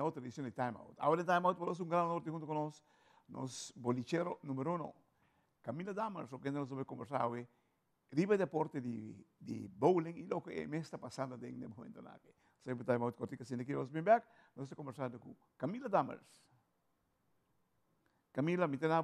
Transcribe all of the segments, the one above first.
otro edicion di Time Out. Awe den Time Out por nos un gran honor tin hunto cu nos, nos bolichero numero uno, Camila Dammers, cu kende nos lo bay conversa awe riba e deporte di di bowling y loke e mes ta pasando den e momentonan aki. Nos ta Time Out cortico asina ki nos bin bek, nos ta conversando cu Camila Dammers. Camila, mi ta na.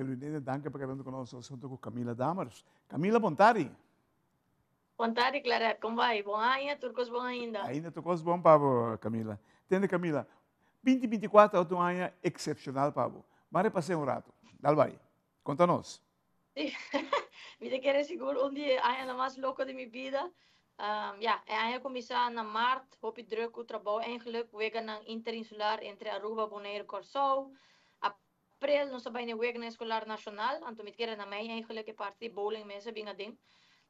Televidente, danki pa keda ku nos huntu ku Camila Dammers. Camila, bon tardi. Bon tardi, Claret. Kon bai? Bon aña, tur kos bon ainda? Ainda tur kos bon pa bo, Camila. Tende, Camila, 2024 ta un aña eksepshonal pa bo. Ban repas'é un ratu. Dal bai. Konta nos. Sí, mi ta kere sigur un di e añanan mas loko di mi bida. Ya, e aña kuminsá na mart, hopi druk ku trabou eigenlijk, weganan interinsular entre Aruba, Boneiru, Kòrsou. Aprel nos a bai na e weganan eskolar nashonal, anto mi ta kere na mei eigenlijk e parti di bowling mes a bin aden.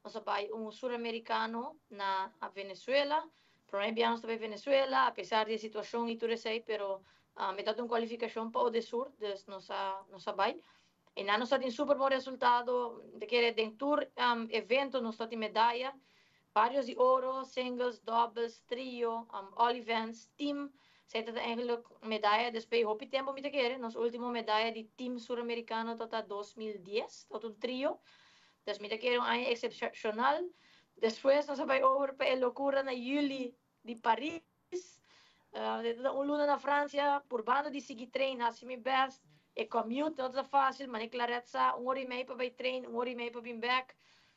Nos a bai un suramerikano na Venezuela, promé bia nos ta bai Venezuela, apesar di e situashon i tur esei, pero e tabata un kualifikashon pa Odesur, dus nos a nos a bai. I nan nos ta tin super bon resultado, mi ta kere den tur evento nos ta tin medaya, varios di oro, singles, doubles, trio, all events, team, esei ta ta eigenlijk medaya despues di hopi tempo mi ta kere, nos ultimo medaya di team suramericano ta ta 2010, ta un trio, dus mi ta kere un aña excepcional, despues nos a bai over pa e locura na juli di Paris, Ta un luna na Francia, purbando di sigui train, haci mi best. E commute no ta facil, mane Claret sa, un ora y mei pa bay train, un ora y mei pa bin bek.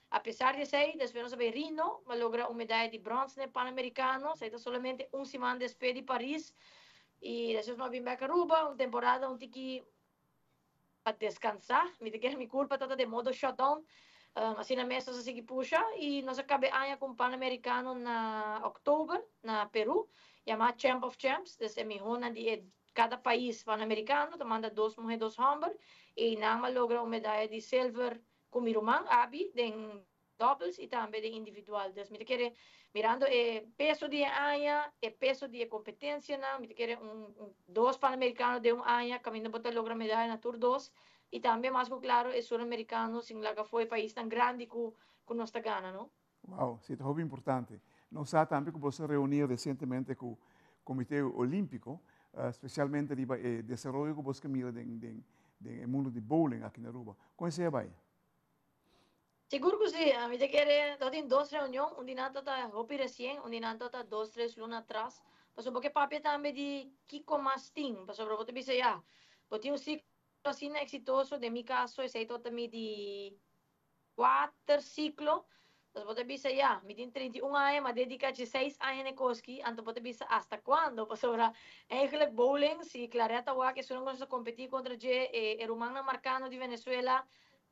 A pesar di esey, despues nos a bay Rino, mi a logra un medaya di brons na e Panamericano, esey ta solamente un siman despues di Paris. Y despues mi a bin bek Aruba, un temporada un tiki pa descansa, mi ta kere mi curpa ta ta den modo shutdown, asina mes nos a sigui pusha y nos a caba e aña cu un Panamericano na october na Peru, yama Champ of Champs, dus e mihonan di e cada pais Panamericano ta manda dos muhe dos homber y nan a logra un medaya di silver cu mi ruman Abi den Doubles y tambe den individual. Dus mi ta kere mirando e peso di e aña, e peso di e competencianan, mi ta kere un un dos Panamericano den un aña caminda bo ta logra medaya na tur dos y tambe mas cu claro e Suramericano sin laga afo e paisnan grandi cu cu nos ta gana no. Wow, si ta hopi importante. Nos sa tambe cu boso a reuni recientemente cu Comite Olimpico, specialmente riba e desaroyo cu boso ke mira den den den e mundo di bowling aki na Aruba. Con esey a bay? Sigur ku si, mi ta kere ta tin dos reunion, un di nan ta ta hopi resien, un di nan ta ta dos tres luna atras, pasobra bo ke papia tambe di kiko mas tin, pasobra bo ta bisa ya, bo tin un siklo asina eksitoso, den mi kaso esei tabata mi di kuater siklo, entonces bo ta bisa ya, mi tin 31 aña, mi a dediká dieseis aña na e koski, anto bo ta bisa asta kuando, pasobra eigenlijk bowling, si Claret ta wak esun ku nos ta kompetí kontra dje, e rumannan markano di Venezuela,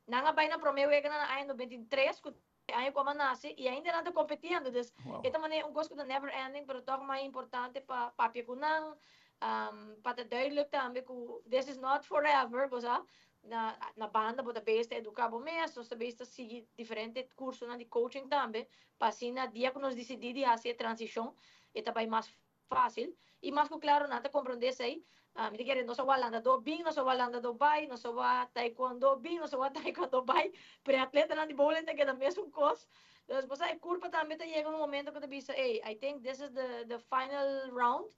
Nan a bai na prome weganan na aña 93 ku. Aña ku a nase i ainda nan ta kompetiendo. Dus e ta manera un kos ku ta never ending, pero toch mas importante pa papia ku nan, pa ta duidelijk tambe ku this is not forever, bo sa. Na banda bo ta bezig ta eduká bo mes, nos ta bezig ta sigui diferente kursonan di coaching tambe, pa asina dia ku nos disidí di hasi e transishon, e ta bai mas fácil. I mas ku klaro nan ta komprondé esei. Mi ta kere nos a wak landadó bin, nos a wak landadó bai, nos a wak taekwondo bin, nos a wak taekwondo bai, pero e atletanan di bowling ta keda mesun kos. Dus bo sa e kurpa tambe ta yega un momento ku ta bisa, ey, I think this is the final round.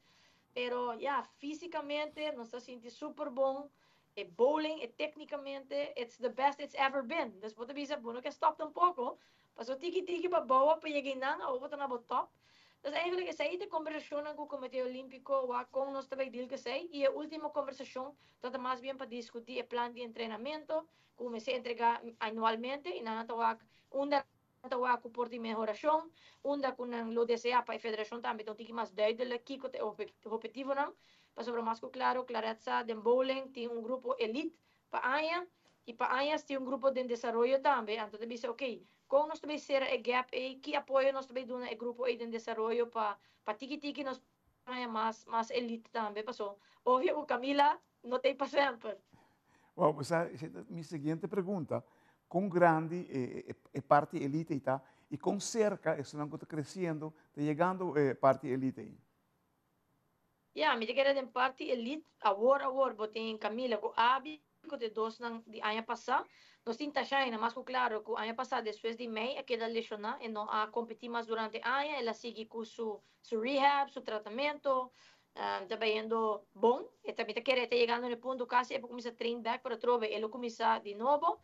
Pero ya, físikamente nos ta sinti super bon. E bowling, e téknikamente, it's the best it's ever been. Dus bo ta bisa, bo no ke stòp tampoko, pasobra tiki tiki pa bou pa yega einan, awor bo ta na bo tòp. Dus eigenlijk esei ta e kombersashonnan ku Komité Olímpiko wak kon nos ta bai deal ku esei. I e último kombersashon ta ta mas bien pa diskutí e plan di entrenamentu ku mester entregá anualmente i nan a ta wak unda nan ta wak ku por tin mehorashon, unda ku nan lo deseá pa e federashon tambe ta un tiki mas duidelijk kiko ta e obhetivonan. Pasobra mas ku klaro Claret sa den bowling tin un grupo elite pa aña y pa añas tin un grupo den desaroyo tambe, anto ta bisa ok, con nos ta bay cera e gap ey, ki apoyo nos ta bay duna e grupo ey den desaroyo pa pa tiki tiki nos haña mas mas elite tambe, paso obvio cu Camila no ta ey pa semper. Wow, bo sa, esey ta mi siguiente pregunta, con grandi e e parti elite ey ta y con cerca esunnan cu ta creciendo ta yegando e parti elite ey? Ya, mi ta kere den parti elite awor awor bo tin Camila ku Abi ku ta e dosnan di aña pasá. Nos tin Tashaina, mas ku klaro ku aña pasá despues di mei a keda leshoná, e no a kompetí mas durante aña, el a sigui ku su su rehab, su tratamento, ta bayendo bon. E ta mi ta kere e ta yegando na e punto kasi e por kuminsá train bèk, pero atrobe e lo kuminsá di nobo.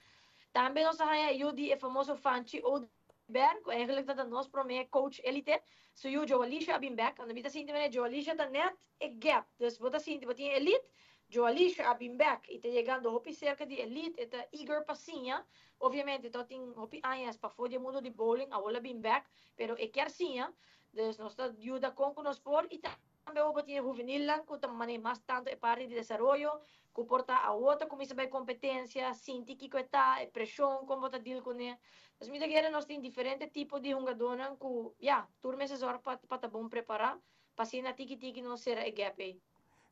Tambe nos a haña e yu di e famoso Fanchi Oud. Ber, ku eigenlijk ta ta nos promé coach elite, su yu Joalisha a bin bèk. Anto mi ta sinti manera Joalisha ta nèt e gap. Dus bo ta sinti bo tin elite, Joalisha a bin bèk i ta yegando hopi serka di elite, e ta eager pa siña. Obviamente to tin hopi añas pafó di e mundo di bowling, awor a bin bèk, pero e kier siña. Dus nos ta yuda kon ku nos por i tambe bo tin e huvenilnan ku ta manera mas tantu e parti di desaroyo, ku por ta awor ta kuminsá bai kompetensia, sinti kiko e ta, e preshon, kon bo ta deal kuné. Dus mi ta kere nos tin diferente tipo di hungadónan ku, ya, tur mester sòrg pa pa ta bon prepará, pa asina tiki tiki nos sera e gap ei.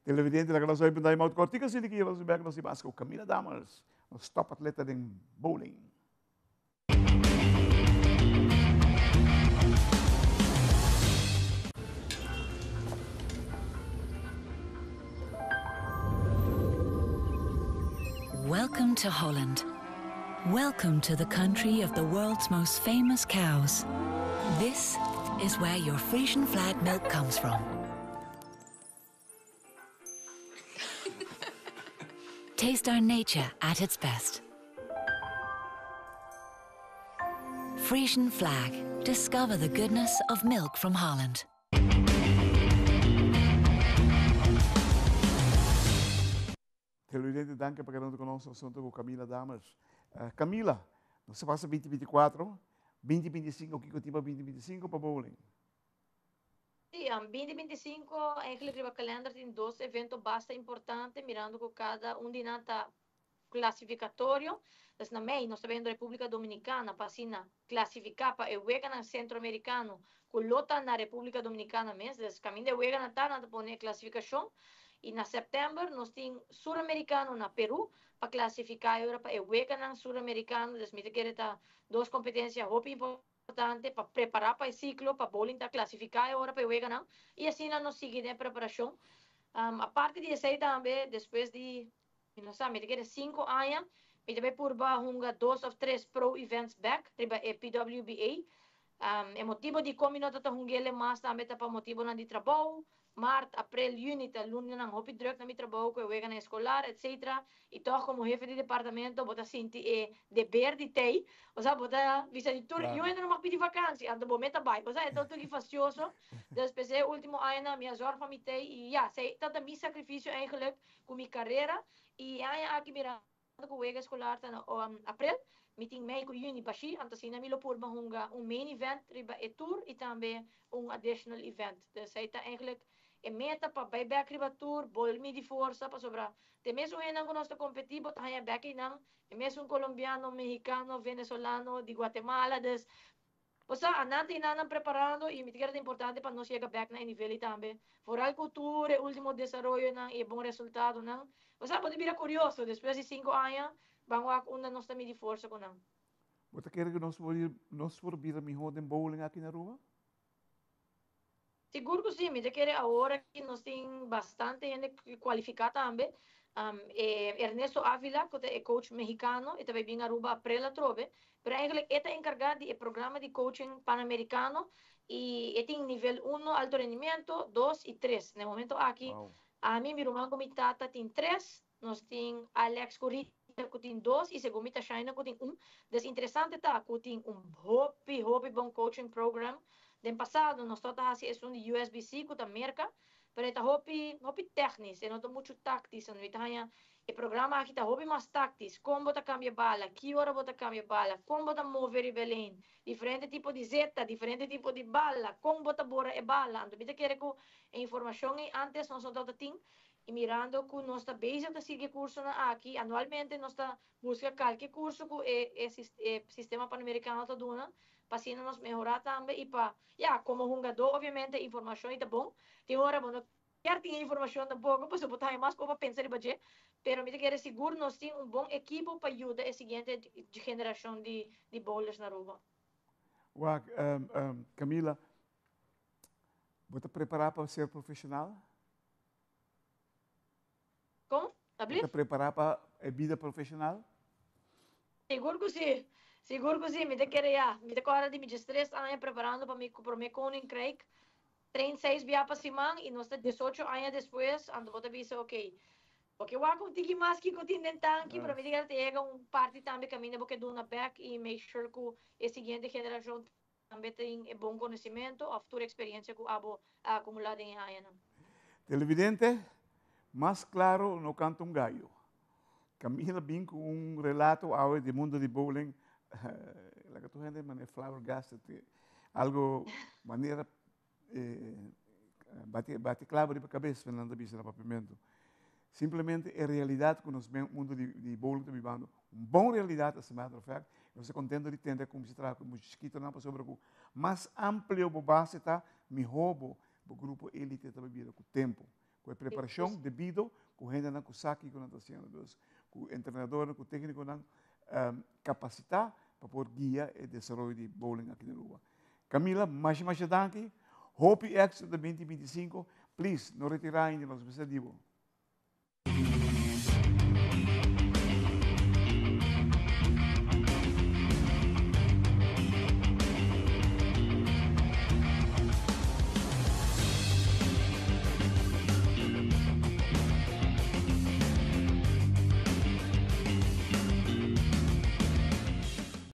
Televidente, laga nos oipen dai mout kòrtiku asina ki nos bèk nos tin mas ku Camila Dammers, nos top atleta den bowling. Welcome to Holland. Welcome to the country of the world's most famous cows. This is where your Frisian flag milk comes from. Taste our nature at its best. Frisian flag. Discover the goodness of milk from Holland. Televidente, danki pa keda huntu ku nos asuntu ku Camila Dammers. Camila, nos a pasa 2024, 2025, kiko tin pa 2025 pa bowling? Sí, 2025 eigenlijk riba kalender tin dos evento basta importante mirando ku kada un di nan ta klasifikatorio. Dus na mei nos ta bayendo Repúblika Dominikana pa asina klasifiká pa e weganan Sentroamerikano ku lo ta na Repúblika Dominikana mes. Dus kaminda e weganan ta, nan ta pone e klasifikashon. I na sèptèmber nos tin Suramerikano na Perú pa klasifiká e ora pa e weganan Suramerikano. Dus mi ta kere ta dos kompetensia hopi importante pa prepará pa e siklo, pa bowling ta klasifiká e ora pa e weganan. I asina nos sigui den e preparashon. Aparte di esei tambe despues di Mi no sa, mi ta kere sinku aña, mi ta bay purba hunga dos of tres pro events bek riba e PWBA. E motibo dikon mi no ta ta hung'el e mas tambe ta pa motibonan di trabou. Mart, aprel, yüni ta lunanan hopi drùk na mi trabou ku e weganan eskolar etc. I tòg komo hefe di departamento bo ta sinti e deber di tei. Osea bo ta bisa di tur, yu hende no mag pidi vakansi, anto bo meta bai. Osea e ta un toki fastioso. Dus p'esei e ultimo añanan mi a zòrg pa mi tei i ya, esei ta ta mi sakrifisio eigenlijk. Ku mi karera i e aña aki mirando ku wega eskolar ta na aprel, mi tin mei ku yüni bashí, anto asina mi lo purba hunga un main event riba e tour i tambe un additional event. Dus ei ta eigenlijk E meta pa bai bek riba tur, bolbe midi forsa, pasobra te mesun hendenan ku nos ta kompetí bo ta haña bek einan, e mesun kolombiano, mehikano, venezolano, di Guatemala, dus bo sa anan ta einan preparando i mi ta kere ta importante pa nos yega bek na e nivel ei tambe. Foral ku tur e último desaroyonan i e bon resultadonan, bo sa bo ta bira kurioso despues di 5 aña ban wak unda nos ta midi forsa ku nan. Bo ta kere ku nos por bira mihó den bowling aki na Aruba? Sigur ku si, mi ta kere awor aki nos tin bastante hende kualifiká tambe. Ernesto Avila, ku ta e coach mexicano, e ta bai bin Aruba aprel atrobe, pero eigenlijk e ta enkargá di e programa di coaching panamericano i e tin nivel 1 alto rendimento, 2 i 3. Na e momento aki, ami, mi ruman ku mi tata tin 3, nos tin Alex ku Rita ku tin 2 i segun mi ta Shaina ku tin 1. Dus interesante ta ku tin un hopi, hopi bon coaching program. Den pasado nos tabata hasi esun di USBC ku ta Merka, pero e ta hopi, hopi téknisch, e no ta muchu táktisch, anto mi ta haña e programa aki ta hopi mas táktisch, kon bo ta kambia bala, ki ora bo ta kambia bala, kon bo ta move riba e lane, diferente tipo di zeta, diferente tipo di bala, kon bo ta bora e bala. Anto mi ta kere ku e informashon ei antes nos no tabata tin i mirando ku nos ta bezig ta sigui e kursonan aki, anualmente nos ta buska kalke kurso ku e sistema panamericano ta duna, pa asina nos mehorá tambe i pa, ya, komo hungadó obviamente informashon ei ta bon, tin ora bo no kier tin e informashon tampoko pasobra bo ta haña mas kos pa pensa riba dje, pero mi ta kere sigur nos tin un bon ekipo pa yuda e siguiente generashon di bowlers na Aruba. Wak, Camila, bo ta prepará pa ser profeshonal? Kon? Bo ta prepará pa e bida profeshonal? Sigur ku si. Sigur ku si. Mi ta kere ya. Mi ta kòrda di mi 13 aña preparando pa mi promé Koninkrijk. Train 6 bia pa siman i nos ta 18 aña despues, anto bo ta bisa, ok, porque wak un tiki mas kiko tin den tanki, pero mi ta kere ta yega un parti tambe kaminda bo ke duna bek i make sure ku e siguiente generashon tambe tin e bon konosementu òf tur eksperensia ku abo a akumulá den e añanan. Televidente, mas klaro no kanta un gayo. Camila bin ku un relato awe di mundo di bowling, laga tur hende manera flabbergasted, algo manera bati klabo riba kabes, nan ta bisa na papiamentu. Simplemente e realidat ku nos mundo di bowling ta bibando, un bon realidat as a matter of fact. Nos ta kontento di tende kuminsá traha ku mucha chikitonan pasobra ku mas amplio bo base ta, mihó bo grupo elite ta bira ku tempu. Ku e preparashon debido, ku hendenan ku sa kiko nan ta hasiendo. Dus ku entrenadornan, ku téknikonan kapasitá pa por guia e desaroyo di bowling aki na Aruba. Camila, masha masha danki. Hopi éksito den 2025. Please, no retirá ainda, nos mester di bo.